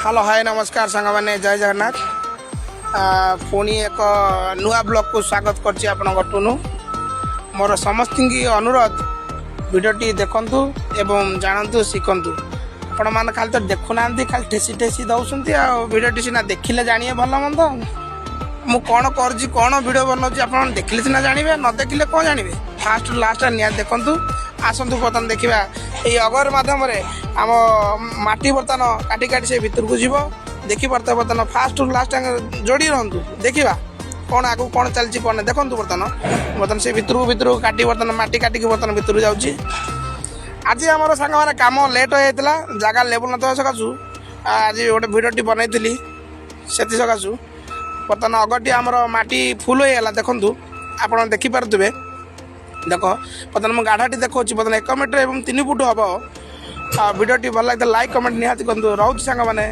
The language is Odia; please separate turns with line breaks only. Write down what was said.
ହ୍ୟାଲୋ, ହାଏ, ନମସ୍କାର ସାଙ୍ଗମାନେ, ଜୟ ଜଗନ୍ନାଥ। ପୁଣି ଏକ ନୂଆ ବ୍ଲଗ୍କୁ ସ୍ୱାଗତ କରୁଛି ଆପଣଙ୍କ ଟୁନୁ। ମୋର ସମସ୍ତଙ୍କୁ ଅନୁରୋଧ, ଭିଡ଼ିଓଟି ଦେଖନ୍ତୁ ଏବଂ ଜାଣନ୍ତୁ, ଶିଖନ୍ତୁ। ଆପଣମାନେ ଖାଲି ତ ଦେଖୁନାହାନ୍ତି, ଖାଲି ଠେସି ଠେସି ଦେଉଛନ୍ତି। ଆଉ ଭିଡ଼ିଓଟି ସିନା ଦେଖିଲେ ଜାଣିବେ ଭଲ ମନ୍ଦ। ମୁଁ କ'ଣ କରୁଛି, କ'ଣ ଭିଡ଼ିଓ ବନାଉଛି, ଆପଣ ଦେଖିଲେ ସିନା ଜାଣିବେ, ନ ଦେଖିଲେ କ'ଣ ଜାଣିବେ? ଫାଷ୍ଟ ଲାଷ୍ଟ ନିହାତି ଦେଖନ୍ତୁ। ଆସନ୍ତୁ, ବର୍ତ୍ତମାନ ଦେଖିବା ଏଇ ଅଗର ମାଧ୍ୟମରେ ଆମ ମାଟି ବର୍ତ୍ତମାନ କାଟି କାଟି ସେ ଭିତରକୁ ଯିବ। ଦେଖିପାରୁଥିବେ, ବର୍ତ୍ତମାନ ଫାଷ୍ଟ ଲାଷ୍ଟ ଯୋଡ଼ି ରୁହନ୍ତୁ, ଦେଖିବା କ'ଣ ଆଗକୁ କ'ଣ ଚାଲିଛି, କ'ଣ ନାହିଁ। ଦେଖନ୍ତୁ, ବର୍ତ୍ତମାନ ବର୍ତ୍ତମାନ ସେ ଭିତରକୁ ଭିତରକୁ କାଟି, ବର୍ତ୍ତମାନ ମାଟି କାଟିକି ବର୍ତ୍ତମାନ ଭିତରକୁ ଯାଉଛି। ଆଜି ଆମର ସାଙ୍ଗମାନେ କାମ ଲେଟ୍ ହୋଇଯାଇଥିଲା, ଜାଗା ଲେବୁଲ୍ ନଥିବା ସକାଶୁ ଆଜି ଗୋଟେ ଭିଡ଼ିଓଟି ବନେଇଥିଲି ସେଥି ସକାଶୁ। ବର୍ତ୍ତମାନ ଅଗଟି ଆମର ମାଟି ଫୁଲ୍ ହେଇଗଲା। ଦେଖନ୍ତୁ, ଆପଣ ଦେଖିପାରୁଥିବେ। ଦେଖ, ବର୍ତ୍ତମାନ ମୁଁ ଗାଢ଼ାଟି ଦେଖାଉଛି। ବର୍ତ୍ତମାନ 1 ମିଟର ଏବଂ 3 ଫୁଟ ହେବ। ଆଉ ଭିଡ଼ିଓଟି ଭଲ ଲାଗିଥିଲେ ଲାଇକ୍, କମେଣ୍ଟ ନିହାତି କରନ୍ତୁ। ରହୁଛି ସାଙ୍ଗମାନେ।